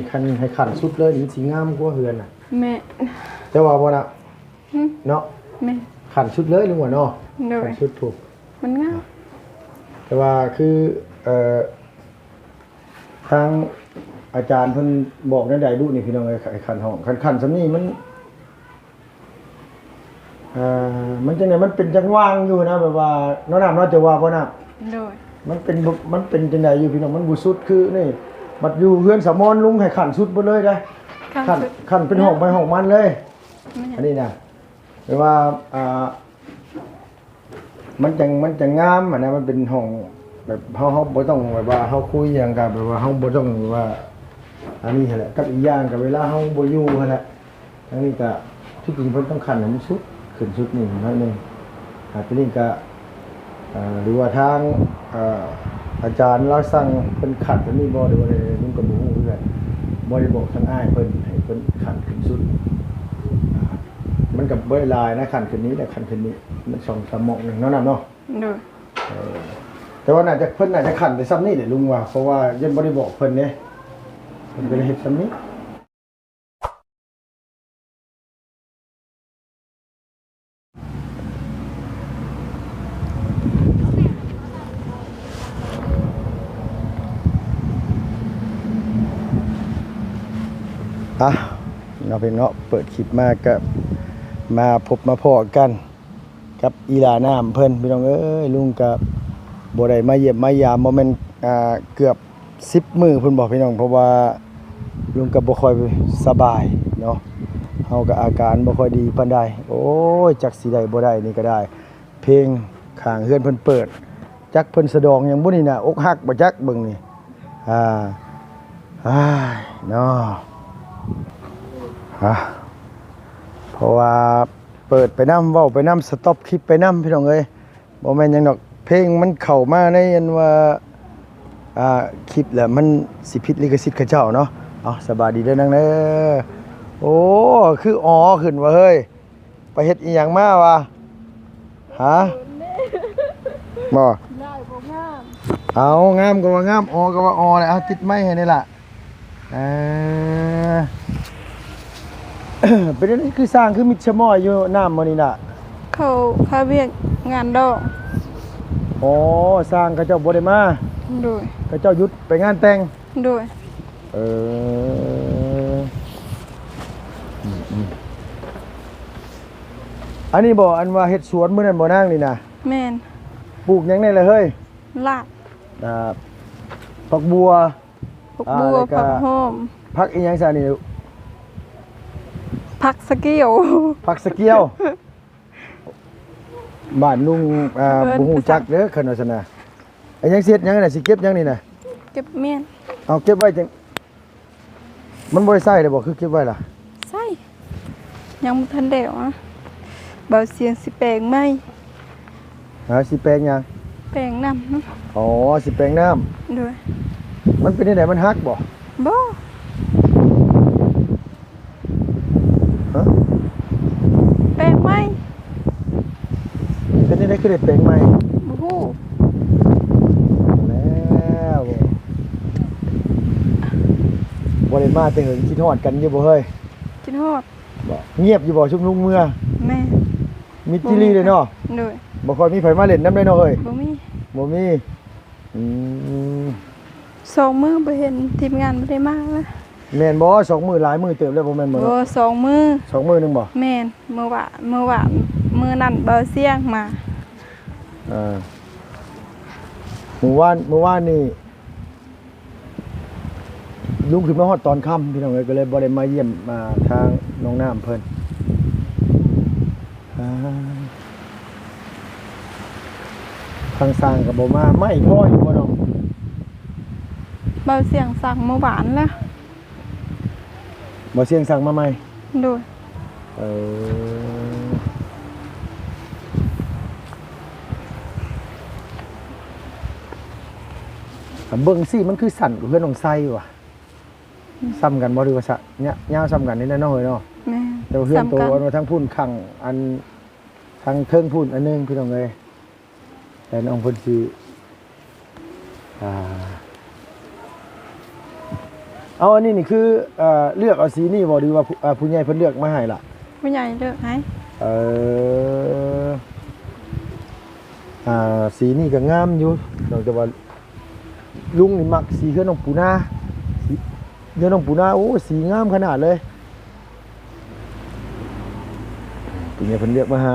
ຄັນໃຫ້ຂັ້ນສຸດເລີຍນີ້ມັນຊິງາມກວ່າເຮືອນນະ. ແມ່ນ. ເຈົ້າວ່າບໍ່ນະ? ຫຶ? ເນາະ? ແມ່ນ. ຂັ້ນສຸດເລີຍລຸງວ່າເນາະ? ໂດຍ. ຂັ້ນສຸດພຸ້ນ. ມັນງາມ. ແຕ່ວ່າຄື ເອີ ທາງອາຈານເພິ່ນບອກແນວໃດບຸນີ້ພີ່ນ້ອງເອີຍ ໃຫ້ຂັ້ນຫ້ອງ ຄັນຂັ້ນສ່ຳນີ້ມັນ ເອີ ມັນຈັ່ງໃດ ມັນເປັນຈັງຫວ່າງຢູ່ນະ ແບບວ່າເນາະ ນ້ຳເນາະ ເຈົ້າວ່າບໍ່ນ້ຳ? ໂດຍ. ມັນເປັນ ມັນເປັນຈັ່ງໃດຢູ່ພີ່ນ້ອງ ມັນບໍ່ສຸດຄືນີ້ ບັດຢູ່ເຮືອນສາວມອນລຸງໃຫ້ຂັ້ນສຸດເບິດເລີຍເດ້ ຂັ້ນ ຂັ້ນເປັນຫ້ອງໃຜຫ້ອງມັນເລີຍ. ແມ່ນ. ອັນນີ້ນະ ແບບວ່າ ອ່າ ມັນຈັ່ງ ມັນຈັ່ງງາມຫັ້ນນະ ມັນເປັນຫ້ອງແບບເຮົາ ເຮົາບໍ່ຕ້ອງແບບວ່າເຮົາຄຸຍຫຍັງກະແບບວ່າເຮົາບໍ່ຕ້ອງແບບວ່າ ອັນນີ້ຫັ້ນແຫຼະ ກັບອີກຢ່າງກະເວລາເຮົາບໍ່ຢູ່ຫັ້ນແຫຼະ ທາງນີ້ກະທີ່ຈິງເພິ່ນຕ້ອງຂັ້ນໃຫ້ມັນສຸດ ຂຶ້ນສຸດນີ້ໜ້ອຍໜຶ່ງ ອາ ຕົວນີ້ກະ ເອີ ຫຼືວ່າທາງ ເອີ ອາຈານລາວສັ່ງເພິ່ນຂັດອັນນີ້ບໍ່ ຫຼືວ່າໃດ ລຸງກະບໍ່ຮູ້ຄືກັນ ບໍ່ໄດ້ບອກທາງອ້າຍເພິ່ນ ໃຫ້ເພິ່ນຂັດຂຶ້ນສຸດ ອາ ມັນກະບໍ່ໄດ້ຫຼາຍນະ ຂັດຂຶ້ນນີ້ແຫຼະ ຂັດຂຶ້ນນີ້ ມັນສອງສາມໝ່ອງໜຶ່ງເນາະ ນ້ຳເນາະ. ໂດຍ. ເອີ ແຕ່ວ່າໜ້າຈະ ເພິ່ນໜ້າຈະຂັດໄດ້ຊ່ຳນີ້ແຫຼະລຸງວ່າ ເພາະວ່າຍັງບໍ່ໄດ້ບອກເພິ່ນເດ້ ເພິ່ນກະເລີຍເຮັດຊ່ຳນີ້. ອ່ະ ເນາະ ເພິ່ນເນາະ ເປີດຄລິບມາກະມາພົບມາພໍ້ກັນ ກັບອີ່ຫຼ້ານ້ຳເພິ່ນ ພີ່ນ້ອງເອີຍ ລຸງກະບໍ່ໄດ້ມາຢ້ຽມມາຢາມ ບໍ່ແມ່ນ ອ່າ ເກືອບສິບມື້ພຸ້ນບໍພີ່ນ້ອງ ເພາະວ່າລຸງກະບໍ່ຄ່ອຍສະບາຍເນາະ ເຮົາກະອາການບໍ່ຄ່ອຍດີປານໃດ ໂອ້ຍ ຈັກຊິໄດ້ບໍ່ໄດ້ນີ້ກະໄດ້ ເພງຂ້າງເຮືອນເພິ່ນເປີດ ຈັກເພິ່ນສະດອງຫຍັງບຸນີ້ນະ ອົກຫັກບໍ່ຈັກເບິ່ງນີ້ ອ່າ ອ້າຍ ເນາະ ອ່າ ເພາະວ່າ ເປີດໄປນຳ ເວົ້າໄປນຳ ສະຕັອບຄລິບໄປນຳ ພີ່ນ້ອງເອີຍ ບໍ່ແມ່ນຫຍັງດອກ ເພງມັນເຂົ້າມາໃນອັນວ່າ ອ່າ ຄລິບແລ້ວມັນຊິຜິດລິຂະສິດເຂົາເຈົ້າເນາະ. ເອົາ ສະບາຍດີເດີນາງເດີ. ໂອ້ ຄືອໍຂຶ້ນວ່າເຮີ້ຍ ໄປເຮັດອີ່ຫຍັງມາວະ? ຫາ? ບໍ່ ເອົາ ງາມກໍວ່າງາມ ອໍກໍວ່າອໍແຫຼະ. ເອົາ ຕິດໄມໃຫ້ແດ່ລະ. ເອີ ເປັນຈັ່ງໃດ ຄືຊ່າງຄືມິດຊະມ້ອຍຢູ່ນ້ຳມື້ນີ້ນະ? ເຂົາຄາວຽກງານດອງ. ອໍ ຊ່າງເຂົາເຈົ້າບໍ່ໄດ້ມາ. ໂດຍ. ເຂົາເຈົ້າຢຸດໄປງານແຕ່ງ. ໂດຍ. ເອີ ອືມ ອັນນີ້ບໍ່ ອັນວ່າເຮັດສວນມື້ນັ້ນບໍ່ນາງນີ້ນະ? ແມ່ນ. ປູກຫຍັງແດ່ລະເຮີ້ຍ? ລາກ ອ່າ ຜັກບົວ ຜັກບົວ ອ່າ ແລ້ວກະຜັກຫອມ. ຜັກອີ່ຫຍັງຊະນີ້? ຜັກສະກຽວ. ຜັກສະກຽວ. ບ້ານລຸງ ອ່າ ເອີ້ນ ບໍ່ຮູ້ຈັກເດີ ຄັນວ່າຊັ້ນນະ. ອັນຫຍັງ ຊິເຮັດຫຍັງນະ? ຊິເກັບຫຍັງນີ້ນະ? ເກັບໝ້ຽນ. ເອົາ ເກັບໄວ້ຈັ່ງ ມັນບໍ່ໄດ້ໃຊ້ແລ້ວບໍ່? ຄືເກັບໄວ້ລະ? ໃຊ້ ຍັງບໍ່ທັນແລ້ວ. ບ່າວຊຽງຊິແປງໃໝ່. ຫາ ຊິແປງຫຍັງ? ແປງນ້ຳ. ອໍ ຊິແປງນ້ຳ. ໂດຍ. ມັນເປັນຈັ່ງໃດ? ມັນຫັກບໍ່? ບໍ່. ຮະ? ແປງໃໝ່. ເປັນຈັ່ງໃດຄືໄດ້ແປງໃໝ່? ບໍ່ຮູ້. ແລ້ວ ບໍ່ໄດ້ມາແຕ່ເຫິງ ຄິດຮອດກັນຢູ່ບໍ່ເຮີ້ຍ? ຄິດຮອດ. ບໍ່ ງຽບຢູ່ບໍ່ຊຸມລຸງເມືອ? ແມ່ນ. ມິດຈີ່ລີເລີຍເນາະ. ໂດຍ. ບໍ່ຄ່ອຍມີໃຜມາຫຼິ້ນນຳເລີຍເນາະເຮີ້ຍ? ບໍ່ມີ. ບໍ່ມີ. ອືມ ສອງມື້ບໍ່ເຫັນ ທີມງານບໍ່ໄດ້ມາ. ແມ່ນບໍ່? ສອງມື້ ຫຼາຍມື້ເຕີບແລ້ວບໍ່ແມ່ນບໍ່? ບໍ່ ສອງມື້. ສອງມື້ໜຶ່ງບໍ່? ແມ່ນ. ມື້ວານ ມື້ວານ ມື້ນັ້ນບ່າວຊຽງມາ. ເອີ ມື້ວານ ມື້ວານນີ້ ລຸງຂຶ້ນມາຮອດຕອນຄ່ຳ ພີ່ນ້ອງເອີຍ ກໍເລີຍບໍ່ໄດ້ມາຢ້ຽມ ອ່າ ທາງນ້ອງນ້ຳເພິ່ນ. ອ່າ ທາງຊ່າງກໍບໍ່ມາ. ໄມ້ພໍຢູ່ບໍ່ນ້ອງ? ບ່າວຊຽງສັ່ງມື້ວານແລ້ວ. ບ່າວຊຽງສັ່ງມາໃໝ່? ໂດຍ. ເອີ ເບິ່ງຊິ ມັນຄືສັ້ນກວ່າເຮືອນນ້ອງໄຊຫວາ? ອືມ ສ່ຳກັນບໍ່ ຫຼືວ່າສະ ຍະ ຍາວສ່ຳກັນນີ້ແຫຼະເນາະເຮີ້ຍເນາະ? ແມ່ນ. ແຕ່ວ່າເຮືອນໂຕ ສ່ຳກັນ ອັນວ່າທາງພຸ້ນຂ້າງ ອັນ ທາງເທິງພຸ້ນອັນໜຶ່ງ ພີ່ນ້ອງເອີຍ. ແຕ່ນ້ອງເພິ່ນຊິ ອ່າ ເອົາ ອັນນີ້ນີ້ຄື ເອີ ເລືອກເອົາສີນີ້ບໍ່ ຫຼືວ່າຜູ້ ເອີ ຜູ້ໃຫຍ່ເພິ່ນເລືອກມາໃຫ້ລະ? ຜູ້ໃຫຍ່ເລືອກໃຫ້. ເອີ ອ່າ ສີນີ້ກໍງາມຢູ່ ແຕ່ວ່າລຸງນີ້ມັກສີເຮືອນນ້ອງປູນາ ສີເຮືອນນ້ອງປູນາ ໂອ້ ສີງາມຂະໜາດເລີຍ. ປີນີ້ເພິ່ນເລືອກມາໃຫ້.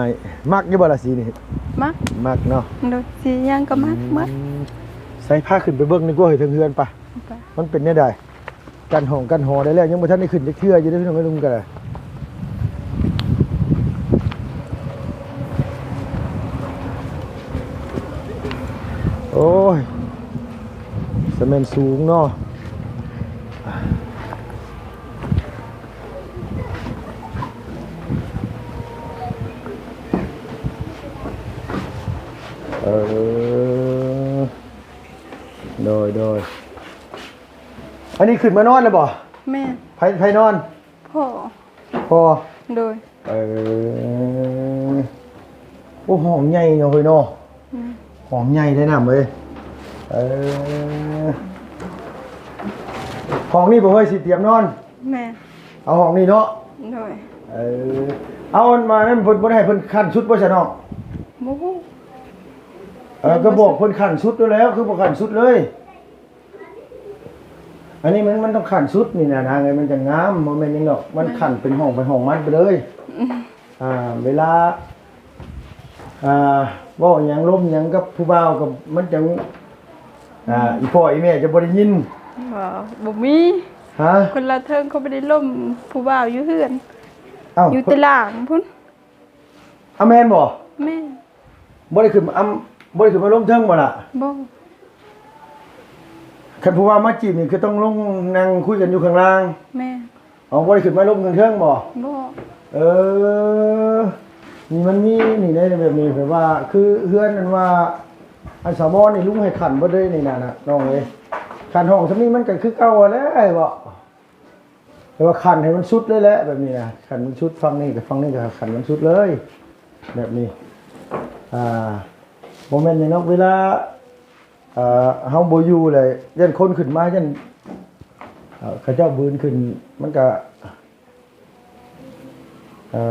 ມັກຢູ່ບໍ່ລະສີນີ້? ມັກ. ມັກເນາະ. ໂດຍ ສີຫຍັງກໍມັກໝົດ. ອືມ ໃສ່ພາຂຶ້ນໄປເບິ່ງດີກວ່າເຮີ້ຍ ເທິງເຮືອນປະ. ໄປ. ມັນເປັນແນວໃດ? ກັ້ນຫ້ອງກັ້ນຫໍໄດ້ແລ້ວ ຍັງບໍ່ທັນໄດ້ຂຶ້ນຈັກເທື່ອຢູ່ເດ້ ພີ່ນ້ອງເອີຍ ລຸງກໍໄດ້. ໂອ້ຍ ສະແມ່ນສູງເນາະ. ເອີ ໂດຍ ໂດຍ. ອັນນີ້ຂຶ້ນມານອນແລ້ວບໍ່? ແມ່ນ. ໃຜ ໃຜນອນ? ພໍ່. ພໍ່. ໂດຍ. ເອີ ໂອ້ ຫ້ອງໃຫຍ່ເນາະເຮີ້ຍເນາະ. ອືມ ຫ້ອງໃຫຍ່ເດ້ນ້ຳເອີຍ. ເອີ ຫ້ອງນີ້ບໍ່ເຮີ້ຍ ຊິຕຽມນອນ? ແມ່ນ. ເອົາຫ້ອງນີ້ເນາະ. ໂດຍ. ເອີ ເອົາ ອັນມານັ້ນ ເພິ່ນບໍ່ໄດ້ໃຫ້ເພິ່ນຂັ້ນສຸດບໍ່ຊະນ້ອງ? ບໍ່ຮູ້. ເອີ ກໍບອກເພິ່ນຂັ້ນສຸດຢູ່ແລ້ວ ຄືບໍ່ຂັ້ນສຸດເລີຍ? ອັນນີ້ມັນ ມັນຕ້ອງຂັ້ນສຸດນີ້ນະນາງເອີຍ ມັນຈັ່ງງາມ. ບໍ່ແມ່ນຫຍັງດອກ ມັນ ມັນ ຂັ້ນເປັນຫ້ອງໄປຫ້ອງມັນໄປເລີຍ. ອືມ ອ່າ ເວລາ ອ່າ ເວົ້າຫຍັງລົມຫຍັງກັບຜູ້ບ່າວກໍມັນຈັ່ງ ອ່າ ອືມ ອີ່ພໍ່ອີ່ແມ່ຈະບໍ່ໄດ້ຍິນ. ບໍ່ ບໍ່ມີ. ຮະ? ຄົນລະເທິງເຂົາບໍ່ໄດ້ລົມຜູ້ບ່າວຢູ່ເຮືອນ. ເອົ້າ ຢູ່ແຕ່ລ່າງພຸ້ນ. ອາ ແມ່ນບໍ່? ແມ່ນ. ບໍ່ໄດ້ຂຶ້ນ ອຳ ບໍ່ໄດ້ຂຶ້ນມາລົມເທິງບໍ່ລະ? ບໍ່. ຄັນຜູ້ວ່າມາຈີບນີ້ຄືຕ້ອງລົງນັ່ງຄຸຍກັນຢູ່ຂ້າງລ່າງ? ແມ່ນ. ເອົາ ບໍ່ໄດ້ຂຶ້ນມາລົມເທິງບໍ່? ບໍ່. ເອີ ນີ້ມັນມີນີ້ໄດ໋ ແບບນີ້ ແບບວ່າຄືເຮືອນອັນວ່າ ອັນສາວມອນນີ້ລຸງໃຫ້ຂັ້ນເບິດເລີຍນີ້ນະ ນ້ອງເອີຍ. ຂັ້ນຫ້ອງຊ່ຳນີ້ມັນກໍຄືເກົ່າຫັ້ນແຫຼະ ເຫັນບໍ່? ແຕ່ວ່າຂັ້ນໃຫ້ມັນສຸດເລີຍແຫຼະ ແບບນີ້ນະ ຂັ້ນມັນສຸດຝັ່ງນີ້ກັບຝັ່ງນີ້ກໍຂັ້ນມັນສຸດເລີຍ ແບບນີ້. ອ່າ ບໍ່ແມ່ນຫຍັງດອກ ເວລາ ອ່າ ເຮົາບໍ່ຢູ່ແລ້ວ ຢ້ານຄົນຂຶ້ນມາ ຢ້ານ ເຂົາເຈົ້າບືນຂຶ້ນ ມັນກະ ເອີ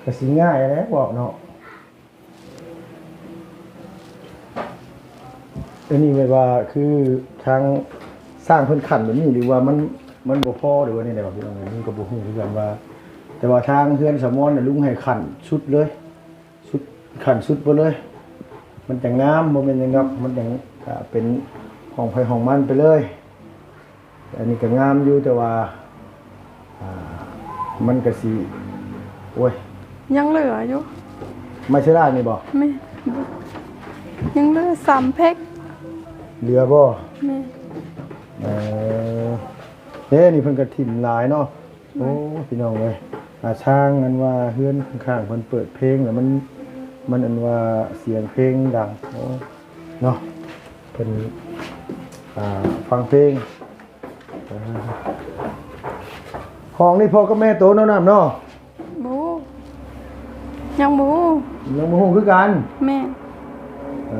ກະຊິງ່າຍແຫຼະເວົ້າເນາະ. ອັນນີ້ແມ່ນວ່າຄືທາງຊ່າງເພິ່ນຂັ້ນແບບນີ້ ຫຼືວ່າມັນ ມັນບໍ່ພໍ ຫຼືວ່າແນວໃດວະ ພີ່ນ້ອງເອີຍ ມັນກໍບໍ່ຮູ້ຄືກັນວ່າ ແຕ່ວ່າທາງເຮືອນສາວມອນນະ ລຸງໃຫ້ຂັ້ນສຸດເລີຍ ສຸດ ຂັ້ນສຸດເບິດເລີຍ ມັນຈັ່ງງາມ. ບໍ່ແມ່ນຫຍັງດອກ ມັນຈັ່ງ ກະເປັນຫ້ອງໃຜຫ້ອງມັນໄປເລີຍ. ອັນນີ້ກໍງາມຢູ່ ແຕ່ວ່າ ອ່າ ມັນກໍຊິ ໂອ້ຍ ຍັງເຫຼືອຢູ່. ໄມ້ເຊລານີ້ບໍ່? ແມ່ນ. ຍັງເຫຼືອສາມແພັກ. ເຫຼືອບໍ່? ແມ່ນ. ເອີ ເດ້ ນີ້ເພິ່ນກໍຖິ້ມຫຼາຍເນາະ. ໂອ້ ໂດຍ ພີ່ນ້ອງເອີຍ ອ່າ ຊ່າງອັນວ່າເຮືອນຂ້າງໆ ເພິ່ນເປີດເພງ ແລ້ວມັນ ມັນອັນວ່າສຽງເພງດັງ ໂອ້ ເນາະ ເພິ່ນ ອ່າ ຟັງເພງ. ຫ້ອງນີ້ພໍ່ກັບແມ່ໂຕເນາະ ນ້ຳເນາະ? ບໍ່ ຍັງບໍ່ຮູ້ ຍັງບໍ່ຮູ້ຄືກັນ. ແມ່ນ. ເອີ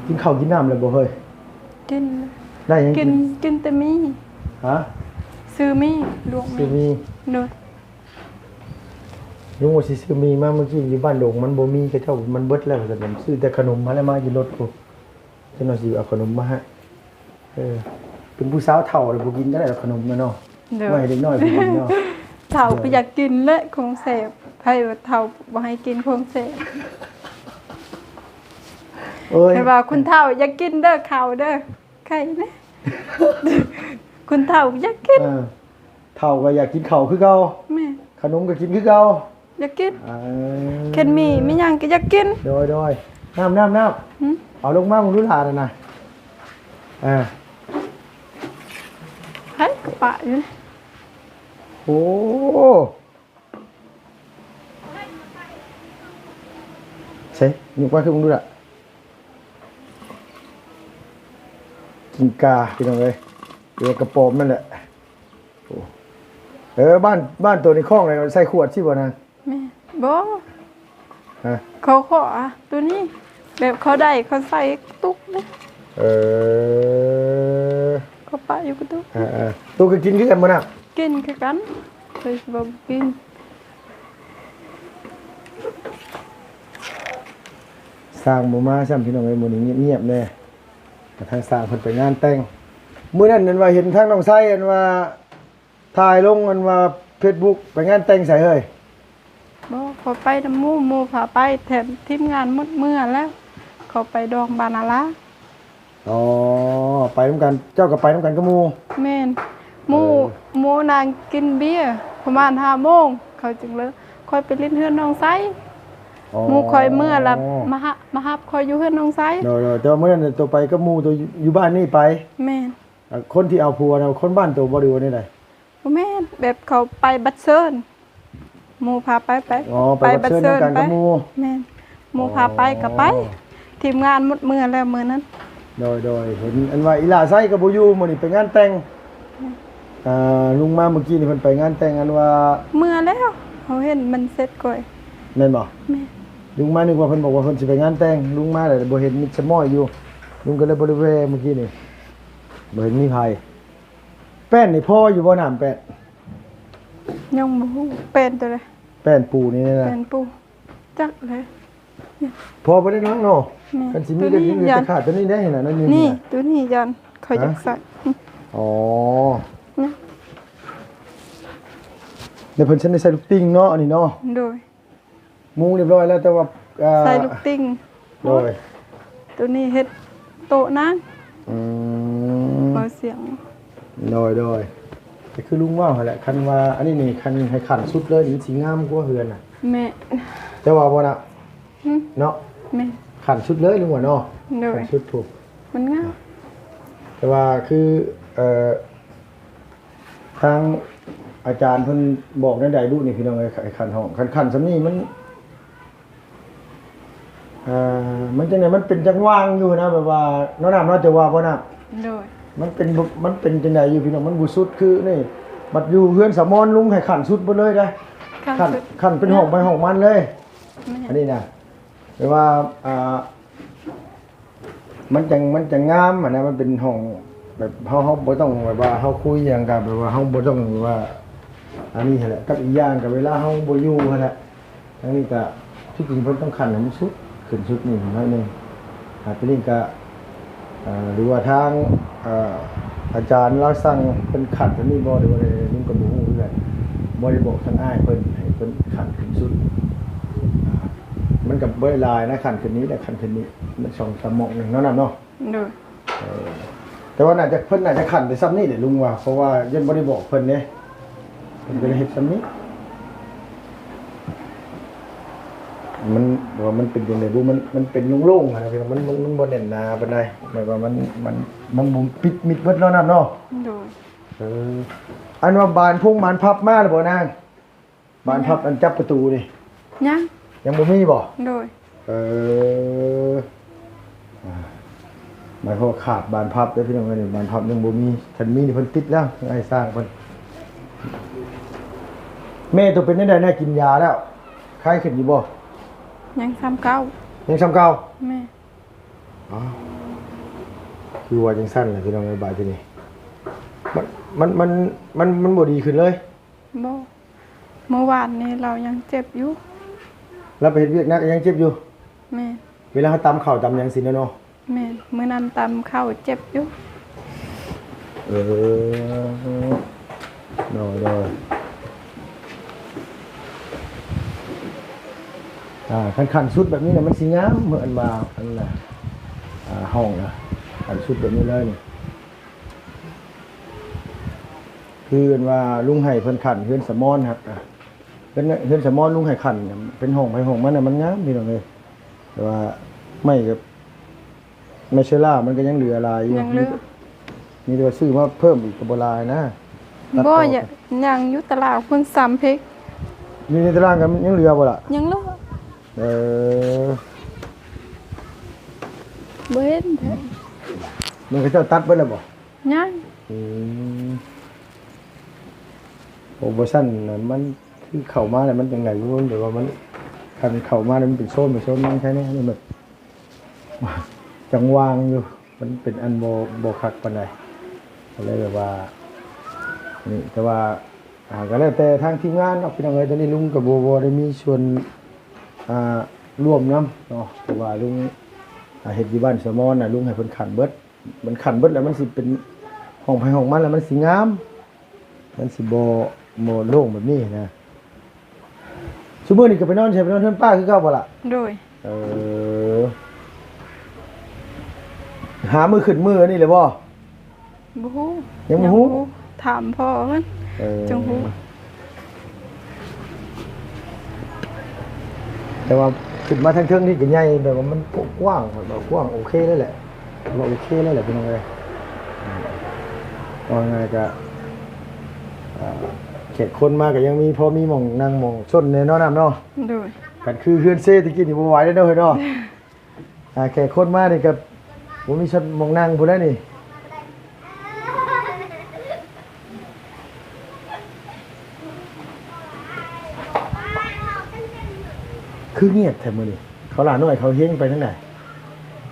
ກິນເຂົ້າກິນນ້ຳແລ້ວບໍ່ເຮີ້ຍ? ກິນ. ໄດ້ຫຍັງກິນ? ກິນ ກິນແຕ່ໝີ່. ຮະ? ຊື້ໝີ່ ລວກໝີ່. ຊື້ໝີ່. ໂດຍ. ລຸງວ່າຊິຊື້ໝີ່ມາ ເມື່ອກີ້ຢູ່ບ້ານດົງມັນບໍ່ມີ ເຂົາເຈົ້າ ມັນເບິດແລ້ວວ່າຊັ້ນ ຊື້ແຕ່ຂະໜົມມາແລ້ວ ມາຢູ່ລົດພຸ້ນ ຈັ່ງໜ້ອຍຊິເອົາຂະໜົມມາໃຫ້. ເອີ ເປັນຜູ້ສາວເຖົ້າແລ້ວ ບໍ່ກິນກໍໄດ້ດອກຂະໜົມນະເນາະ. ໂດຍ. ໄວ້ໃຫ້ເດັກນ້ອຍກິນເນາະ. ເຖົ້າ ໂດຍ. ກໍຢາກກິນແຫຼະຂອງແຊບ ໃຜວ່າເຖົ້າບໍ່ໃຫ້ກິນຂອງແຊບ. ໂອ້ຍ ແຕ່ວ່າຄົນເຖົ້າຢາກກິນເດີ ເຂົ້າເດີ ໄຂ່ເດ້ ຄົນເຖົ້າຢາກກິນ. ເອີ ເຖົ້າກໍຢາກກິນເຂົ້າຄືເກົ່າ. ແມ່ນ. ຂະໜົມກໍກິນຄືເກົ່າ. ຢາກກິນ. ເອີ ເຄັນມີ ມີຫຍັງກໍຢາກກິນ. ໂດຍ ໂດຍ. ນ້ຳ ນ້ຳ ນ້ຳ. ຫື? ເອົາລົງມາເບິ່ງດູຫຼານນັ້ນນະ. ເອີ ໃຫ້ກະປະຢູ່. ໂອ້ ໃສ່ ຍົກມາຄືເບິ່ງດູລະ. ກິງກາ ພີ່ນ້ອງເອີຍ ຫຼືວ່າກະປອມນັ້ນແຫຼະ. ໂອ້ ເອີ ບ້ານ ບ້ານໂຕໃນຄອງໃສ່ຂວດຊິບໍ່ນາງ? ແມ່ນ. ບໍ່ ຮະ? ເຂົາຂໍ ອາ ໂຕນີ້ ແບບເຂົາໄດ້ ເຂົາໃສ່ຕຸກເດ້. ເອີ ເຂົາປະຢູ່ກະຕຸກ. ເອີໆ ໂຕກໍກິນຄືກັນບໍ່ນະ? ກິນຄືກັນ. ເພິ່ນຊິບໍ່ກິນ. ຊ່າງບໍ່ມາຊ້ຳ ພີ່ນ້ອງເອີຍ, ມື້ນີ້ງຽບໆແດ່. ກະທາງຊ່າງເພິ່ນໄປງານແຕ່ງ. ມື້ນັ້ນນັ້ນວ່າເຫັນທາງນ້ອງໄຊ ອັນວ່າຖ່າຍລົງ ອັນວ່າເຟສບຸກ ໄປງານແຕ່ງໃສເຮີ້ຍ? ບໍ່, ຂ້ອຍໄປນຳໝູ່, ໝູ່ພາໄປ, ແຖມທີມງານໝົດເມືອແລ້ວ. ເຂົາໄປດອງບ້ານອາລາ. ອໍ ໄປນຳກັນ, ເຈົ້າກໍໄປນຳກັນກັບໝູ່? ແມ່ນ. ໝູ່ ເອີ ໝູ່ນັ່ງກິນເບຍປະມານຫ້າໂມງ ເຂົາຈຶ່ງເລີກ. ຂ້ອຍໄປຫຼິ້ນເຮືອນນ້ອງໄຊ. ອໍ ໝູ່ຂ້ອຍເມືອລະມາຫະ ມາຮັບຂ້ອຍຢູ່ເຮືອນນ້ອງໄຊ. ໂດຍໆ ແຕ່ວ່າມື້ນັ້ນໂຕໄປກັບໝູ່ ໂຕຢູ່ ຢູ່ບ້ານນີ້ໄປ? ແມ່ນ. ອ່າ ຄົນທີ່ເອົາຜົວນະ ຄົນບ້ານໂຕບໍ່ ຫຼືວ່າແນວໃດ? ບໍ່ແມ່ນ, ແບບເຂົາໄປບັດເຊີນ. ໝູ່ພາໄປ ໄປ ອໍ ໄປບັດເຊີນນຳກັນກັບໝູ່. ແມ່ນ. ໝູ່ພາໄປກໍໄປ. ອໍ ທີມງານໝົດເມືອແລ້ວມື້ນັ້ນ. ໂດຍໆ ເຫັນອັນວ່າອີຫຼ້າໄຊກໍບໍ່ຢູ່ ມື້ນີ້ໄປງານແຕ່ງ. ແມ່ນ. ອ່າ ລຸງມາມື້ກີ້ນີ້ເພິ່ນໄປງານແຕ່ງ ອັນວ່າ ເມືອແລ້ວ. ເຮົາເຫັນມັນເສັດກ່ອຍ. ແມ່ນບໍ່? ແມ່ນ. ລຸງມານຶກວ່າເພິ່ນບອກວ່າເພິ່ນຊິໄປງານແຕ່ງ, ລຸງມາແລ້ວບໍ່ເຫັນ ມີແຕ່ໝໍ້ຢູ່. ລຸງກໍເລີຍບໍ່ໄດ້ແວ່ມື້ກີ້ນີ້. ບໍ່ເຫັນມີໃຜ. ແປ້ນນີ້ພໍຢູ່ບໍ່ ນ້ຳແປ້ນ? ຍັງບໍ່ຮູ້ ແປ້ນໂຕໃດ? ແປ້ນປູນີ້ນະ. ແປ້ນປູ ຈັກແຫຼະ. ພໍບໍ່ໄດ້ນາງເນາະ. ແມ່ນ. ຄັນຊິມີກໍມີແຕ່ຂາດໂຕນີ້ໄດ້ນະ. ນີ້ ໂຕນີ້ຢ້ານຂ້ອຍຢາກໃສ່. ອໍ ແລ້ວເພິ່ນຊິໄດ້ໃສ່ລູກຕິ່ງເນາະ ອັນນີ້ເນາະ. ໂດຍ. ມຸງຮຽບຮ້ອຍແລ້ວ ແຕ່ວ່າ ອ່າ ໃສ່ລູກຕິ່ງ. ໂດຍ. ໂຕນີ້ເຮັດໂຕະນາງ. ອືມ ເບົາສຽງ. ໂດຍໆ ກໍຄືລຸງເວົ້າຫັ້ນແຫຼະ, ຄັນວ່າອັນນີ້ນີ້ ຄັນໃຫ້ຂັ້ນສຸດເລີຍນີ້ ມັນຊິງາມກວ່າເຮືອນນະ. ແມ່ນ. ເຈົ້າວ່າບໍ່ນະ? ຫຶ? ເນາະ? ແມ່ນ. ຂັ້ນສຸດເລີຍລຸງວ່າເນາະ? ໂດຍ. ຂັ້ນສຸດພຸ້ນ ມັນງາມ. ແຕ່ວ່າຄື ເອີ ທາງອາຈານເພິ່ນບອກແນວໃດບຸນີ້ ພີ່ນ້ອງເອີຍ? ຂັ້ນຫ້ອງ ຂັ້ນ ຂັ້ນສ່ຳນີ້ມັນ ເອີ ມັນຈັ່ງໃດ ມັນເປັນຈັງຫວ່າງຢູ່ນະ ແບບວ່າເນາະ ນ້ຳເນາະ ເຈົ້າວ່າບໍ່ນະ? ໂດຍ. ມັນເປັນ ມັນເປັນຈັ່ງໃດຢູ່ ພີ່ນ້ອງ? ມັນບໍ່ສຸດຄືນີ້. ບັດຢູ່ເຮືອນສາວມອນ ລຸງໃຫ້ຂັ້ນສຸດເບິດເລີຍເດ້. ຂັ້ນ ຂັ້ນ ຂັ້ນເປັນຫ້ອງໄປຫ້ອງມັນເລີຍ. ແມ່ນ. ອັນນີ້ນະ ແບບວ່າ ອ່າ ມັນຈັ່ງ ມັນຈັ່ງງາມຫັ້ນນະ. ມັນເປັນຫ້ອງແບບເຮົາ ເຮົາບໍ່ຕ້ອງແບບວ່າເຮົາຄຸຍຫຍັງ ກໍແບບວ່າເຮົາບໍ່ຕ້ອງແບບວ່າ ອັນນີ້ຫັ້ນແຫຼະ. ກັບອີກຢ່າງກໍເວລາເຮົາບໍ່ຢູ່ຫັ້ນແຫຼະ ທາງນີ້ກໍທີ່ຈິງເພິ່ນຕ້ອງຂັ້ນໃຫ້ມັນສຸດ ຂຶ້ນສຸດນີ້ໜ້ອຍໜຶ່ງ. ອ່າ ຕົວນີ້ກໍ ເອີ ຫຼືວ່າທາງ ເອີ ອາຈານລາວສັ່ງເພິ່ນຂັ້ນຕົວນີ້ບໍ່ ຫຼືວ່າໃດ ລຸງກໍບໍ່ຮູ້ຄືກັນ. ບໍ່ໄດ້ບອກທາງອ້າຍເພິ່ນໃຫ້ເພິ່ນຂັ້ນຂຶ້ນສຸດ. ອ່າ ມັນກໍບໍ່ໄດ້ຫຼາຍນະ ຂັ້ນຂຶ້ນນີ້ແຫຼະ ຂັ້ນຂຶ້ນນີ້ ມັນສອງສາມໝ້ອງໜຶ່ງເນາະ ນ້ຳເນາະ. ໂດຍ. ເອີ ແຕ່ວ່າໜ້າຈະ ເພິ່ນໜ້າຈະຂັ້ນໄປສ່ຳນີ້ແຫຼະລຸງວ່າ ເພາະວ່າຍັງບໍ່ໄດ້ບອກເພິ່ນເດ້. ເພິ່ນກໍເລີຍເຮັດສ່ຳນີ້. ມັນ ວ່າມັນເປັນຈັ່ງໃດບຸ ມັນ ມັນເປັນໂລ່ງໆຫັ້ນນະ ມັນ ມັນ ມັນບໍ່ແໜ້ນໜາປານໃດ. ແບບວ່າມັນ ມັນ ມັນບໍ່ປິດມິດເບິດເນາະ ນ້ຳເນາະ. ໂດຍ. ເອີ ອັນວ່າບານພົງບານພັບມາແລ້ວບໍ່ນາງ? ບານພັບອັນຈັບປະຕູນີ້ ຍັງ ຍັງບໍ່ມີບໍ່? ໂດຍ. ເອີ ອ່າ ໝາຍຄວາມວ່າຂາດບານພັບເດ້ພີ່ນ້ອງເອີຍ. ບານພັບຍັງບໍ່ມີ, ຄັນມີນີ້ເພິ່ນຕິດແລ້ວ ໃຫ້ຊ່າງເພິ່ນ. ແມ່ໂຕເປັນຈັ່ງໃດແດ່? ກິນຢາແລ້ວ ໄຄຂຶ້ນຢູ່ບໍ່? ຍັງສ່ຳເກົ່າ. ຍັງສ່ຳເກົ່າ? ແມ່ນ. ອ້າວ ຄືວ່າຈັ່ງຊັ້ນແຫຼະພີ່ນ້ອງເອີຍ. ບາດທີນີ້ ມັນ ມັນ ມັນ ມັນ ມັນບໍ່ດີຂຶ້ນເລີຍ? ບໍ່. ມື້ວານນີ້ລາວຍັງເຈັບຢູ່. ລາວໄປເຮັດວຽກໜັກຍັງເຈັບຢູ່? ແມ່ນ. ເວລາເຮົາຕຳເຂົ້າຕຳຫຍັງຊີ້ນະເນາະ? ແມ່ນ. ມື້ນັ້ນຕຳເຂົ້າເຈັບຢູ່. ເອີ ໂດຍໆ. ອ່າ ຄັນຂັ້ນສຸດແບບນີ້ນະ ມັນຊິງາມ ເໝືອນວ່າ ອັນນະ ອ່າ ຫ້ອງນະ ຂັ້ນສຸດແບບນີ້ເລີຍນີ້. ຄືອັນວ່າລຸງໃຫ້ເພິ່ນຂັ້ນເຮືອນສະໝອນຫັ້ນນະ ເຮືອນ ເຮືອນສະໝອນລຸງໃຫ້ຂັ້ນເປັນຫ້ອງໃຜຫ້ອງມັນນະ ມັນງາມພີ່ນ້ອງເອີຍ. ແຕ່ວ່າໄມ້ກັບ ໄມ້ເຊື້ອລາມັນກໍຍັງເຫຼືອຫຼາຍຢູ່. ຍັງເຫຼືອ. ມີແຕ່ ມີແຕ່ວ່າຊື້ມາເພີ່ມອີກກໍບໍ່ຫຼາຍນະ. ບໍ່ ຍັງຢູ່ຕະຫຼາດພຸ້ນສາມເພັກ. ຢູ່ໃນຕະຫຼາດກໍຍັງເຫຼືອບໍ່ລະ? ຍັງເຫຼືອ. ເອີ ບໍ່ເຫັນແທ້. ມັນເຂົາເຈົ້າຕັດເບິດແລ້ວບໍ່? ຍັງ. ອືມ. ໂອ້ ບໍ່ຊັ້ນນະ ມັນຄືເຂົ້າມາແລ້ວມັນຈັ່ງໃດບໍ່ຮູ້ ແບບວ່າມັນ ຄັນເຂົ້າມາແລ້ວມັນເປັນໂຊນ ເປັນໂຊນ ມັນແຄ່ນີ້ ອັນນີ້ແບບ ຈັງຫວ່າງຢູ່ ມັນເປັນອັນບໍ່ ບໍ່ຄັກປານໃດ ກໍເລີຍແບບວ່າ ນີ້ ແຕ່ວ່າ ອ່າ ກໍແລ້ວແຕ່ທາງທີມງານເນາະ ພີ່ນ້ອງເອີຍ. ຕອນນີ້ລຸງກໍບໍ່ ບໍ່ໄດ້ມີສ່ວນ ອ່າ ຮ່ວມນຳເນາະ ເພາະວ່າລຸງ ອ່າ ເຮັດຢູ່ບ້ານສະມອນນະ ລຸງໃຫ້ເພິ່ນຂັນເບິດ ມັນຂັນເບິດແລ້ວ ມັນຊິເປັນຫ້ອງໃຜຫ້ອງມັນ ແລ້ວມັນຊິງາມ ມັນຊິບໍ່ ບໍ່ໂລ່ງແບບນີ້ນະ. ຊຸມື້ນີ້ກໍໄປນອນໃສ ໄປນອນເຮືອນປ້າຄືເກົ່າບໍ່ລະ? ໂດຍ. ເອີ ຫາມື້ຂຶ້ນມື້ອັນນີ້ແຫຼະບໍ່? ບໍ່ຮູ້ ຍັງບໍ່ຮູ້ ຍັງບໍ່ຮູ້ ຖາມພໍ່ເພິ່ນ ເອີ ຈຶ່ງຮູ້. ແຕ່ວ່າຂຶ້ນມາທາງເທິງນີ້ກໍໃຫຍ່ ແບບວ່າມັນກວ້າງ ແບບວ່າກວ້າງໂອເຄເລີຍແຫຼະ ວ່າໂອເຄເລີຍແຫຼະ ພີ່ນ້ອງເອີຍ. ເວົ້າງ່າຍໆ ກໍ ອ່າ ແຂກຄົນມາກໍຍັງມີ ພໍມີໝ່ອງນັ່ງໝ່ອງຊົນແດ່ເນາະ ນ້ຳເນາະ. ໂດຍ. ຄັນຄືເຮືອນເຊຕະກີ້ນີ້ບໍ່ໄຫວເດ້ເນາະ ເຮີ້ຍເນາະ. ອ່າ ແຂກຄົນມານີ້ກໍບໍ່ມີຊົນໝ່ອງນັ່ງພຸ້ນແຫຼະນີ້. ຄືງຽບແທ້ມື້ນີ້ ເຂົາຫຼ້ານ້ອຍເຂົາເຮງໄປທາງໃດ?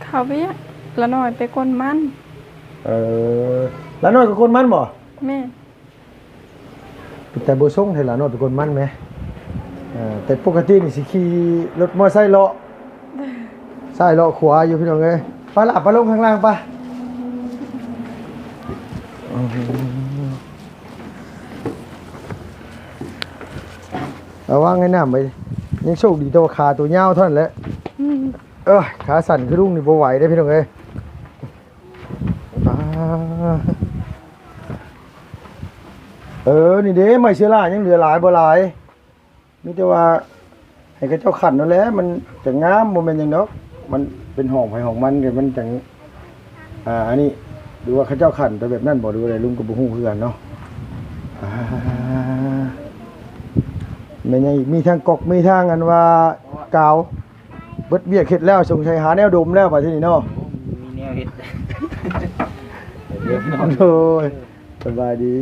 ເຂົາວຽກ ຫຼ້ານ້ອຍໄປກົນມັນ. ເອີ ຫຼ້ານ້ອຍກໍກົນມັນບໍ່? ແມ່ນ. ແຕ່ບໍ່ຊົງເທື່ອລະເນາະ ໄປກົນມັນແໝ. ເອີ ແຕ່ປົກກະຕິນີ້ຊິຂີ່ລົດມໍໄຊເລາະ ຊ້າຍເລາະຂວາຢູ່ ພີ່ນ້ອງເອີຍ. ໄປລະ ໄປລົງຂ້າງລ່າງໄປ. ລະວັງໃຫ້ນ້ຳໄປ ຍັງໂຊກດີແຕ່ວ່າຂາໂຕຍາວເທົ່ານັ້ນແຫຼະ. ອືມ ເອີ ຂາສັ້ນຄືລຸງນີ້ບໍ່ໄຫວເດ້ ພີ່ນ້ອງເອີຍ. ອ່າ ເອີ ນີ້ເດ້ ໄມ້ເຊື້ອລາຍັງເຫຼືອຫຼາຍບໍ່ຫຼາຍ ມີແຕ່ວ່າໃຫ້ເຂົາເຈົ້າຂັນນັ້ນແຫຼະ ມັນຈະງາມ ບໍ່ແມ່ນຫຍັງດອກ ມັນເປັນຫ້ອງໃຜຫ້ອງມັນ ມັນຈັ່ງ ອ່າ ອັນນີ້ ຫຼືວ່າເຂົາເຈົ້າຂັນໄປແບບນັ້ນບໍ່ ຫຼືວ່າໃດ ລຸງກໍບໍ່ຮູ້ຄືກັນເນາະ. ອ່າ ແມ່ນຫຍັງອີກ ມີທັງກອກ ມີທັງອັນວ່າກາວ ເບິດວຽກເຮັດແລ້ວ ສົງໄສຫາແນວດົມແລ້ວບາດທີນີ້ເນາະ. ໂອ້ ມີແນວເຮັດ. ໂດຍ ສະບາຍດີ.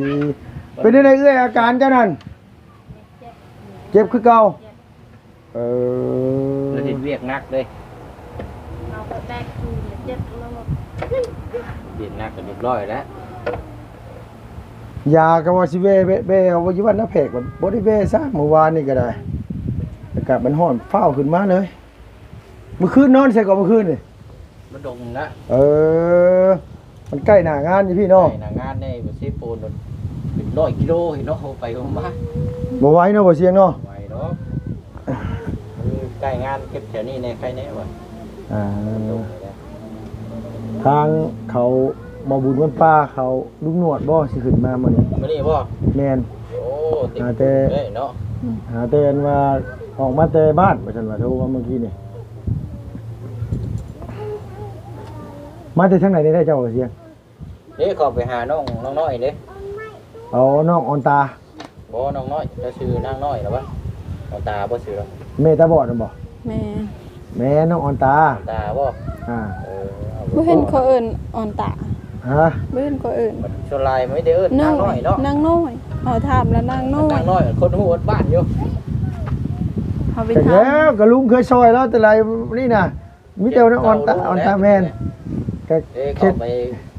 ເປັນຈັ່ງໃດເອື້ອຍ ອາການເຈົ້ານັ້ນ? ເຈັບຄືເກົ່າ? ເອີ ເຮັດວຽກໜັກເດ້ ເຮົາກໍແຕກຄືເຈັບໂລດ ວຽກໜັກກໍຮຽບຮ້ອຍແລ້ວ. ຢາກໍວ່າຊິແວ່ ແວ່ ແວ່ເອົາຢູ່ບ້ານນາແພກ ບໍ່ໄດ້ແວ່ຊ້ຳ ມື້ວານນີ້ກໍໄດ້ ອາກາດມັນຮ້ອນ ຟ້າວຂຶ້ນມາເລີຍ. ມື້ຄືນນອນໃສກໍມື້ຄືນນີ້? ມັນດົງນະ. ເອີ ມັນໃກ້ໜ້າງານຢູ່ພີ້ເນາະ. ໃກ້ໜ້າງານນີ້ ບໍ່ຊິໂປນເປັນຮ້ອຍກິໂລເນາະ ເຮົາໄປເຮົາມາ ບໍ່ໄຫວເນາະ ບໍ່ສຽງເນາະ. ບໍ່ໄຫວດອກ ໃກ້ງານເກັບແຖວນີ້ແດ່ ໃກ້ແດ່ວ່າ. ອ່າ ທາງເຂົາ ໝໍບຸນວັນປ່າເຂົາ ລຸງໜວດບໍ່ ຊິຂຶ້ນມາມື້ນີ້? ມື້ນີ້ບໍ່? ແມ່ນ. ໂອ້ ເຕັມ ຫາແຕ່ ເລີຍເນາະ ຫາແຕ່ອັນວ່າອອກມາແຕ່ບ້ານ ວ່າຊັ້ນວ່າ ໂທມາເມື່ອກີ້ນີ້. ມາແຕ່ທາງໃດນີ້ ເຈົ້າ ເສຍ? ເດ້ ເຂົ້າໄປຫານ້ອງ ນ້ອງນ້ອຍເດ້. ເອົານ້ອງອອນຕາ. ບໍ່ ນ້ອງນ້ອຍ ລາວຊື່ນາງນ້ອຍລະວະ. ອອນຕາບໍ່ຊື່ລາວ? ແມ່ຕາບອດນັ້ນບໍ່? ແມ່ນ. ແມ່ນ້ອງອອນຕາ. ອອນຕາບໍ່? ອ່າ ເອີ ບໍ່ເຫັນເຂົາເອີ້ນອອນຕາ. ຮະ? ບໍ່ເຫັນເຂົາເອີ້ນ. ສ່ວນຫຼາຍມີແຕ່ເອີ້ນນາງນ້ອຍເນາະ. ນາງນ້ອຍ ເຮົາຖາມລະນາງນ້ອຍ. ນາງນ້ອຍ ຄົນຮູ້ໝົດບ້ານຢູ່. ເຮົາໄປຖາມ ແລ້ວກໍລຸງເຄີຍຊ່ອຍລາວແຕ່ໃດນີ້ນະ. ມີແຕ່ວ່າອອນຕາ ເຈັບເຊົາລົງ ອອນຕາ ແມ່ນ. ເອີ ເຂົ້າໄປ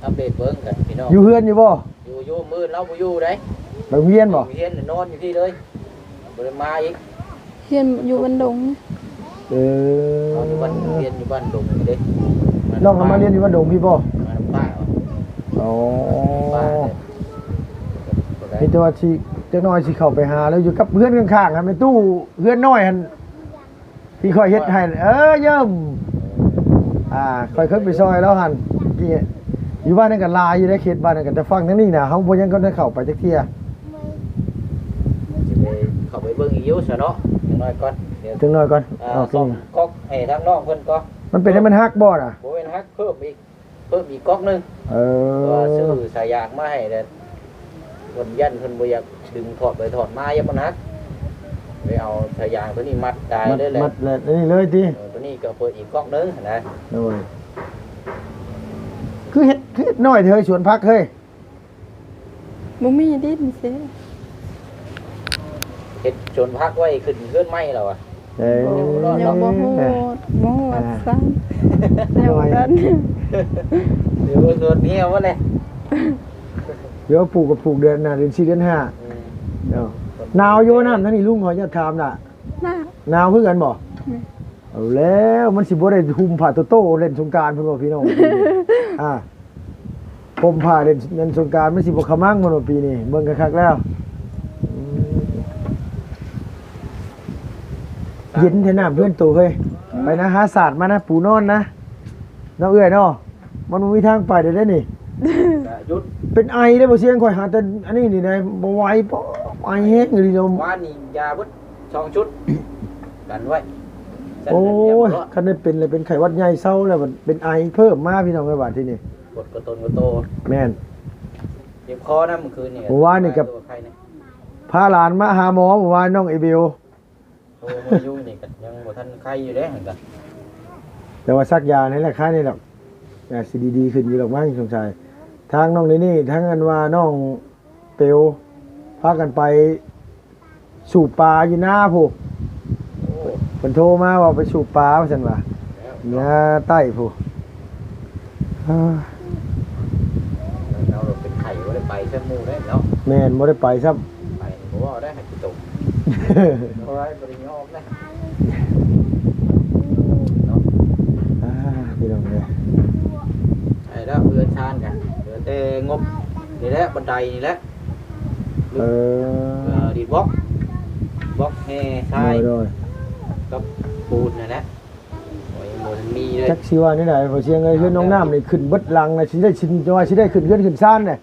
ອັບເດດເບິ່ງກັນພີ່ນ້ອງ. ຢູ່ເຮືອນຢູ່ບໍ່? ຢູ່ ຢູ່ ມື້ລາວບໍ່ຢູ່ໃດ. ໄປໂຮງຮຽນບໍ່? ໄປໂຮງຮຽນ ນອນຢູ່ພີ້ເລີຍ ບໍ່ໄດ້ມາອີກ. ຮຽນຢູ່ບ້ານດົງ. ເອີ ເຮົາຢູ່ບ້ານ ຮຽນຢູ່ບ້ານດົງເດ້. ນ້ອງກໍມາຮຽນຢູ່ບ້ານດົງພີ້ບໍ່? ມານຳປ້າ. ອໍ ປ້າ. ມີແຕ່ວ່າຊິ ຈັກໜ້ອຍຊິເຂົ້າໄປຫາລາວ ຢູ່ກັບເຮືອນຂ້າງໆຫັ້ນ ແມ່ຕູ້ເຮືອນນ້ອຍຫັ້ນ. ທີ່ຂ້ອຍເຮັດໃຫ້ ເອີ ເຢີ້ມ ອ່າ ຂ້ອຍເຄີຍໄປຊ່ອຍລາວຫັ້ນ. ຢູ່ບ້ານນັ້ນກໍຫຼາຍຢູ່ເດ້ ເຂດບ້ານນັ້ນກໍ. ແຕ່ຝັ່ງທາງນີ້ນະ ເຮົາບໍ່ຍັງກໍໄດ້ເຂົ້າໄປຈັກເທື່ອ. ຊິໄປເຂົ້າໄປເບິ່ງອີກຢູ່ຊະເນາະ ຈັກໜ້ອຍກ່ອນ. ຈັກໜ້ອຍກ່ອນ. ເອົາ ສອງກອກໃຫ້ທາງນ້ອງເພິ່ນກ່ອນ. ມັນເປັນໃຫ້ມັນຫັກບໍ່ນະ? ບໍ່ແມ່ນຫັກ ເພີ່ມອີກ. ເພີ່ມອີກກອກໜຶ່ງ. ເອີ ວ່າຊື້ສາຍຢາງມາໃຫ້ແລ້ວ ເພິ່ນຢ້ານເພິ່ນບໍ່ຢາກດຶງຖອດໄປຖອດມາ ຢ້ານມັນຫັກ. ໄປເອົາສາຍຢາງຕົວນີ້ມັດຕາຍເລີຍແຫຼະ. ມັດ ມັດແລ້ວນີ້ເລີຍຕິ? ເອີ ຕົວນີ້ກໍເປີດອີກກອກໜຶ່ງນະ. ໂດຍ. ຄືເຮັດ ເຮັດນ້ອຍເທີ ສວນຜັກເຮີ້ຍ? ບໍ່ມີດິນເຊ. ເຮັດສວນຜັກໄວ້ຂຶ້ນເຮືອນໃໝ່ແລ້ວວະ. ເອີ ຍັງບໍ່ຮູ້ ບໍ່ຮູ້ວ່າ ອ່າ ຊັ້ນ ຍັງບໍ່ທັນ ດຽວໂດນຮຽວໝົດເລີຍ ດຽວປູກກໍປູກເດືອນໜ້າ ເດືອນສີ່ ເດືອນຫ້າ ເອີ ເນາະ. ໜາວຢູ່ບໍ່ ນ້ຳທາງນີ້ ລຸງ ຂໍອະນຸຍາດຖາມລະ? ໜາວ ໜາວຄືກັນບໍ່? ແມ່ນ. ເອົາແລ້ວ ມັນຊິບໍ່ໄດ້ຫຸ່ມຜ້າໂຕໆ ເລ່ນສົງການພຸ້ນບໍ່ ພີ່ນ້ອງ? ອ່າ ຫົ່ມຜ້າເລ່ນ ເລ່ນສົງການ ມັນຊິບໍ່ຂະມັງພຸ້ນບໍ່ປີນີ້? ເບິ່ງຄັກໆແລ້ວ ອືມ ເຢັນແທ້ນ້ຳເພື່ອນໂຕເຮີ້ຍ. ໄປນະ ຫາສາດມານະ ປູນອນນະ ເນາະເອື້ອຍເນາະ. ມັນບໍ່ມີທາງໄປໄດ້ເດ້ນີ້ ກະຢຸດ ເປັນໄອເດ້ບໍ່ຊຽງ. ຂ້ອຍຫາແຕ່ອັນນີ້ນີ້ໄດ້ ບໍ່ໄຫວ ປະ ໄອແຮງອີ່ຫຼີເນາະ. ວານນີ້ຢາເບິດສອງຊຸດ ກັນໄວ້. ໂອ້ຍ ຄັນໄດ້ເປັນແລ້ວ ເປັນໄຂ້ຫວັດໃຫຍ່ເຊົາແລ້ວ ບັດເປັນໄອເພີ່ມມາ ພີ່ນ້ອງເອີຍ ບາດທີນີ້ ກົດກະຕົນກະໂຕ. ແມ່ນ ເຈັບຄໍນຳມື້ຄືນນີ້. ມື້ວານນີ້ກໍ ໄຂ້ນະ ພາຫຼານມາຫາໝໍ ມື້ວານ ນ້ອງເອເບວ. ໂທມາຢູ່ນີ້ກໍຍັງບໍ່ທັນໄຄຢູ່ເດ້ຫັ້ນກະ ແຕ່ວ່າສັກຢານີ້ແຫຼະ ໄຄນີ້ດອກ ອາດຊິດີໆຂຶ້ນຢູ່ດອກມັ້ງ ສົງໄສ. ທາງນ້ອງເນເນ່ ທາງອັນວ່ານ້ອງເປວ ພາກັນໄປສູບປາຢູ່ນາພຸ້ນ. ໂອ້ ເພິ່ນໂທມາວ່າໄປສູບປາວ່າຊັ້ນວ່າ ແລ້ວ ນາໃຕ້ພຸ້ນ. ເຮົາເປັນໄຂ້ບໍ່ໄດ້ໄປຊະໝູ່ເດ້ເນາະ. ແມ່ນ ບໍ່ໄດ້ໄປຊ້ຳ ໄປບໍ່ເວົ້າໄດ້ໃຫ້ກິນຕົມ ບໍ່ໄດ້ ບໍ່ໄດ້ຍອມເດ້ເນາະ. ອ່າ ພີ່ນ້ອງເອີຍ ໄດ້ແລ້ວ ເຮືອນຊານກັນ ເຫຼືອແຕ່ງົບນີ້ແຫຼະ ບັນໄດນີ້ແຫຼະ. ເອີ ເອີ ດິນບລັອກ ບລັອກແຮ່ຊາຍ ໂດຍໆ ກັບປູນນັ້ນແຫຼະ. ໂອ້ຍ ບໍ່ທັນມີເລີຍ ຈັກຊິວ່າແນວໃດ ພໍຊຽງເອີຍ. ເຮືອນນ້ອງນ້ຳນີ້ຂຶ້ນເບິດຫຼັງນະ ຊິໄດ້ຊິ ຈະວ່າຊິໄດ້ຂຶ້ນເຮືອນຂຶ້ນຊານນະ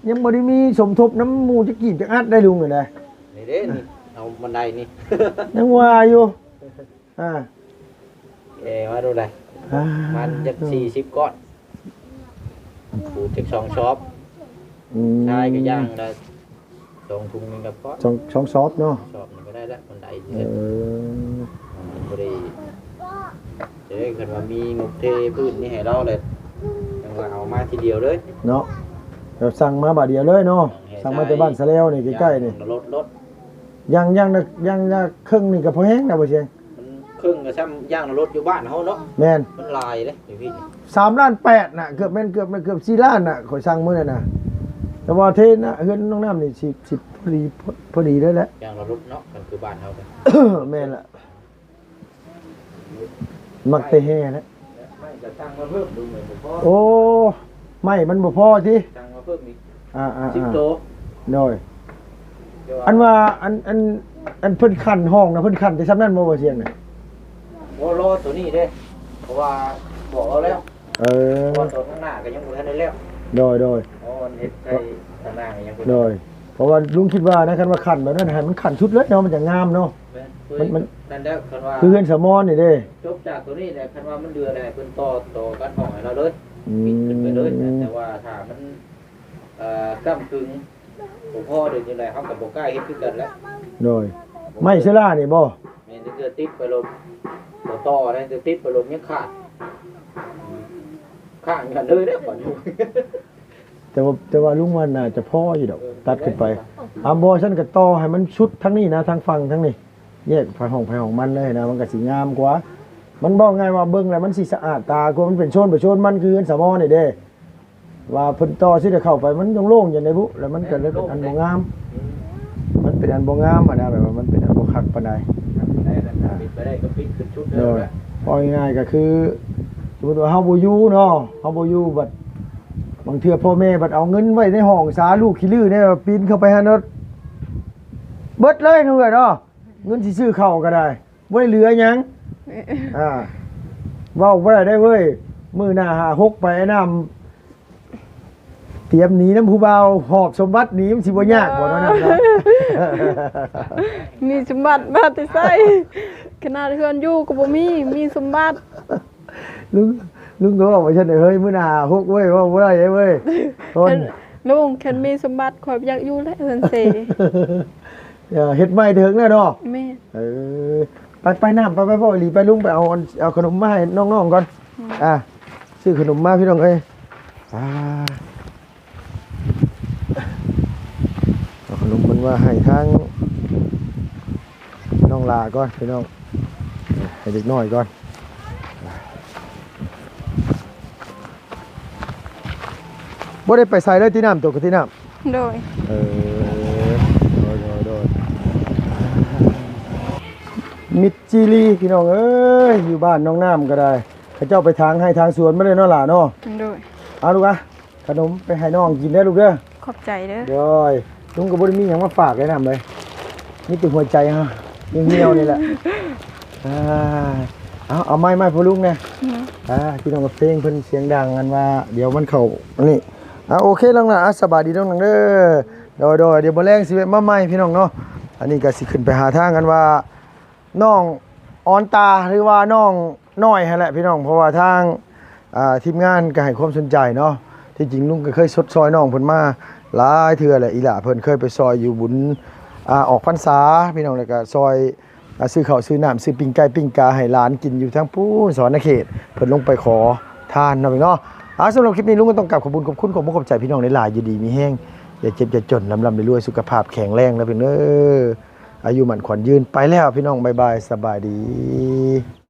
ຍັງບໍ່ໄດ້ມີສົມທົບນຳໝູ່ຈັກກີບຈັກອັດໄດ໋ລຸງເອີຍນະ. ນີ້ເດ້ ນີ້ ເອົາບັນໄດນີ້ ຍັງວ່າຢູ່ ອ່າ ເອ ວ່າດູໄດ໋ ອ່າ ມັນຈັກສີ່ສິບກ້ອນ ປູກຈັກສອງຊອບ ອືມ ຊາຍກໍຢ່າງລະ ສອງທຸງນີ້ກໍພໍ ສອງ ສອງຊອບເນາະ ຊອບນີ້ກໍໄດ້ລະ ບັນໄດ. ເອີ ມັນບໍ່ໄດ້ ຈະໄດ້ ຄັນວ່າມີງົບເທພື້ນນີ້ໃຫ້ລາວແລ້ວ ຈັ່ງວ່າເອົາມາທີດຽວເລີຍເນາະ ແບບສັ່ງມາບາດດຽວເລີຍເນາະ. ແມ່ນ ສັ່ງມາແຕ່ບ້ານສະແລວນີ້ ໃກ້ໆນີ້ ຢ່າງລະລົດ ລົດ ຢ່າງ ຢ່າງລະ ຢ່າງລະເຄິ່ງນີ້ກໍພໍແຮງນະ ບໍ່ຊຽງ. ມັນເຄິ່ງກໍຊ່ຳຢ່າງລະລົດຢູ່ບ້ານເຮົາເນາະ. ແມ່ນ ມັນຫຼາຍເດ້ຢູ່ພີ້ ສາມລ້ານແປດນະ ເກືອບແມ່ນ ເກືອບແມ່ນ ເກືອບສີ່ລ້ານນະ ຂ້ອຍສັ່ງມື້ນັ້ນນະ. ແຕ່ວ່າເທນະ ເຮືອນນ້ອງນ້ຳນີ້ ສິ ສິພໍດີ ພໍດີເລີຍແຫຼະ ຢ່າງລະລົດເນາະ ຄັນຄືບ້ານເຮົາກໍ ແມ່ນລະ ມັກແຕ່ແຮ່ແຫຼະ. ໄມ້ກໍສັ່ງມາເພີ່ມ ດູແມ່ນບໍ່ພໍ. ໂອ້ ໄມ້ມັນບໍ່ພໍຕິ ສັ່ງມາເພີ່ມອີກ ອ່າໆໆ ສິບໂຕ ໂດຍ. ແຕ່ວ່າ ອັນວ່າ ອັນ ອັນ ອັນເພິ່ນຂັນຫ້ອງນະ ເພິ່ນຂັນແຕ່ຊ່ຳນັ້ນບໍ່ ບໍ່ຊຽງນະ? ບໍ່ ລໍໂຕນີ້ເດ້ ເພາະວ່າບອກລາວແລ້ວ. ເອີ ເພາະວ່າໂຕຂ້າງໜ້າກໍຍັງບໍ່ທັນໄດ້ແລ້ວ. ໂດຍໆ ເພາະວ່າເຮັດໃສ່ຂ້າງໜ້າກໍຍັງບໍ່ ໂດຍ ເພາະວ່າລຸງຄິດວ່ານະ ຄັນວ່າຂັນແບບນັ້ນ ໃຫ້ມັນຂັນສຸດເລີຍເນາະ ມັນຈະງາມເນາະ. ແມ່ນ ມັນ ມັນ ນັ້ນແຫຼະ ຄັນວ່າ ຄືເຮືອນສາວມອນນີ້ເດ້ ຈົບຈາກໂຕນີ້ແຫຼະ ຄັນວ່າມັນເດືອໄດ້ ເພິ່ນຕໍ່ ຕໍ່ກັນຫ້ອງໃຫ້ລາວເລີຍ ອືມ ປິດຂຶ້ນໄປເລີຍ. ແຕ່ວ່າຖ້າມັນ ເອີ ກ້ຳກຶ່ງ ບໍ່ພໍ ຫຼືຈັ່ງໃດ ເຮົາກໍບໍ່ກ້າເຮັດຄືກັນແຫຼະ. ໂດຍ ໄມ້ເຊລານີ້ບໍ່? ແມ່ນ ຈະຕິດໄປລົດ ບໍ່ຕໍ່ໄດ້ ຈະຕິດໄປລົດຍັງຂາດ ຄ້າງກັນເລີຍເດ້ບັດນີ້. ແຕ່ວ່າ ແຕ່ວ່າລຸງວ່າໜ້າຈະພໍຢູ່ດອກ ເອີ ຕັດຂຶ້ນໄປ. ອ່າ ບໍ່ ຊັ້ນກໍຕໍ່ໃຫ້ມັນສຸດທາງນີ້ນະ ທາງຝັ່ງທາງນີ້ ແຍກໄປຫ້ອງໃຜຫ້ອງມັນເລີຍນະ ມັນກໍຊິງາມກວ່າ. ມັນເວົ້າງ່າຍວ່າເບິ່ງແລ້ວມັນຊິສະອາດຕາກວ່າ ມັນເປັນໂຊນໄປໂຊນມັນ ຄືເຮືອນສາວມອນນີ້ເດ້ ວ່າເພິ່ນຕໍ່ຊິໄດ້ເຂົ້າໄປ ມັນໂລ່ງໆ ຈັ່ງໃດບຸ ແລ້ວມັນກໍເລີຍເປັນອັນບໍ່ງາມ. ອືມ ມັນເປັນອັນບໍ່ງາມຫັ້ນນະ ແບບວ່າມັນເປັນອັນບໍ່ຄັກປານໃດ. ໄດ້ ຄັນເປັນໄປໄດ້ກໍປິດຂຶ້ນຊຸດ. ໂດຍ ເລີຍ ເວົ້າງ່າຍໆ ກໍຄື ສົມມຸດວ່າເຮົາບໍ່ຢູ່ເນາະ ເຮົາບໍ່ຢູ່ ບັດບາງເທື່ອພໍ່ແມ່ບັດເອົາເງິນໄວ້ໃນຫ້ອງຊາ ລູກຂີ້ລືແນ່ ປີນເຂົ້າໄປຫັ້ນ ເບິດເລີຍເນາະ ເອື້ອຍເນາະ. ເງິນຊິຊື້ເຂົ້າກໍໄດ້ ບໍ່ໄດ້ເຫຼືອຫຍັງ. ອ່າ ເວົ້າບໍ່ໄດ້ເດ້ເວີຍ ມື້ໜ້າຫາຫົກໄປ ອ້າຍນ້ຳຕຽມໜີນຳຜູ້ບ່າວ ຫອບສົມບັດໜີ ມັນຊິບໍ່ຍາກບໍ່ເນາະ ນ້ຳເນາະ? ມີສົມບັດມາແຕ່ໃສ? ຂະໜາດເຮືອນຢູ່ກໍບໍ່ມີ ມີສົມບັດ. ລຸງ ລຸງກໍເວົ້າວ່າຊັ້ນເດ້ ເຮີ້ຍ ມື້ໜ້າຫາຫົກເວີຍ ເວົ້າບໍ່ໄດ້ເວີຍ. ເອີ ລຸງ ຄັນມີສົມບັດ ຂ້ອຍຢາກຢູ່ແຫຼະເຮືອນເຊ. ເອີ ເຮັດໃໝ່ເຖິງແລ້ວເນາະ. ແມ່ນ. ເອີ ໄປ ໄປນ້ຳ ໄປ ໄປ ເວົ້າອີ່ຫຼີ ໄປ ລຸງໄປເອົາ ເອົາຂະໜົມມາໃຫ້ນ້ອງໆກ່ອນ. ອືມ ອ່າ ຊື້ຂະໜົມມາ ພີ່ນ້ອງເອີຍ. ອ່າ ເອົາຂະໜົມເພິ່ນມາໃຫ້ທາງນ້ອງຫຼ້າກ່ອນ ພີ່ນ້ອງ. ໃຫ້ເດັກນ້ອຍກ່ອນ. ບໍ່ໄດ້ໄປໃສເລີຍຕິນ້ຳ ໂຕກະຕິນ້ຳ? ໂດຍ. ເອີ ໂດຍ ໂດຍ ໂດຍ. ມິດຈີລີ ພີ່ນ້ອງເອີຍ ຢູ່ບ້ານນ້ອງນ້ຳກໍໄດ້ ເຂົາເຈົ້າໄປທາງໄຮ່ທາງສວນມາເລີຍເນາະຫຼ້າເນາະ. ໂດຍ. ເອົາລູກອະ ຂະໜົມໄປໃຫ້ນ້ອງກິນເດີລູກເດີ. ຂອບໃຈເດີ. ໂດຍ. ລຸງກໍບໍ່ໄດ້ມີຫຍັງມາຝາກໄດ້ນຳເລີຍ ມີແຕ່ຫົວໃຈເຮົາ ຮຽວໆນີ້ແຫຼະ. ອ່າ ເອົາ ເອົາໄມ້ມາໃຫ້ພໍ່ລຸງແດ່. ອືມ ອ່າ ພີ່ນ້ອງ ເພງເພິ່ນສຽງດັງ ອັນວ່າດຽວມັນເຂົ້າອັນນີ້. ອ່າ ໂອເຄ ນ້ອງນາ ອ່າ ສະບາຍດີນ້ອງນາເດີ. ໂດຍໆ ດຽວມື້ແລງຊິແວະມາໃໝ່ພີ່ນ້ອງເນາະ. ອັນນີ້ກໍຊິຂຶ້ນໄປຫາທາງ ອັນວ່າ ນ້ອງອອນຕາ ຫຼືວ່ານ້ອງນ້ອຍຫັ້ນແຫຼະພີ່ນ້ອງ ເພາະວ່າທາງ ອ່າ ທີມງານກໍໃຫ້ຄວາມສົນໃຈເນາະ. ທີ່ຈິງລຸງກໍເຄີຍຊົດຊ່ອຍນ້ອງເພິ່ນມາຫຼາຍເທື່ອແຫຼະ ອີ່ຫຼ້າເພິ່ນເຄີຍໄປຊ່ອຍຢູ່ບຸນ ອ່າ ອອກພັນສາພີ່ນ້ອງ ແລ້ວກໍຊ່ອຍ ອ່າ ຊື້ເຂົ້າຊື້ນ້ຳ ຊື້ປີ້ງໄກ່ປີ້ງກາໃຫ້ຫຼານກິນຢູ່ທາງພຸ້ນ ສະຫວັນນະເຂດ ເພິ່ນລົງໄປຂໍທານເນາະພີ່ນ້ອງເນາະ. ອ່າ ສຳລັບຄລິບນີ້ ລຸງກໍຕ້ອງກາບຂອບບຸນຂອບຄຸນ ຂອບມຸກຂອບໃຈພີ່ນ້ອງຫຼາຍໆ ຢູ່ດີມີແຮງ ຢ່າເຈັບຢ່າຈົນ ລ່ຳໆລວຍໆ ສຸຂະພາບແຂງແຮງເດີພີ່ນ້ອງເດີ. ອາຍຸໝັ້ນຂວັນຍືນ ໄປແລ້ວພີ່ນ້ອງ ບາຍບາຍ ສະບາຍດີ.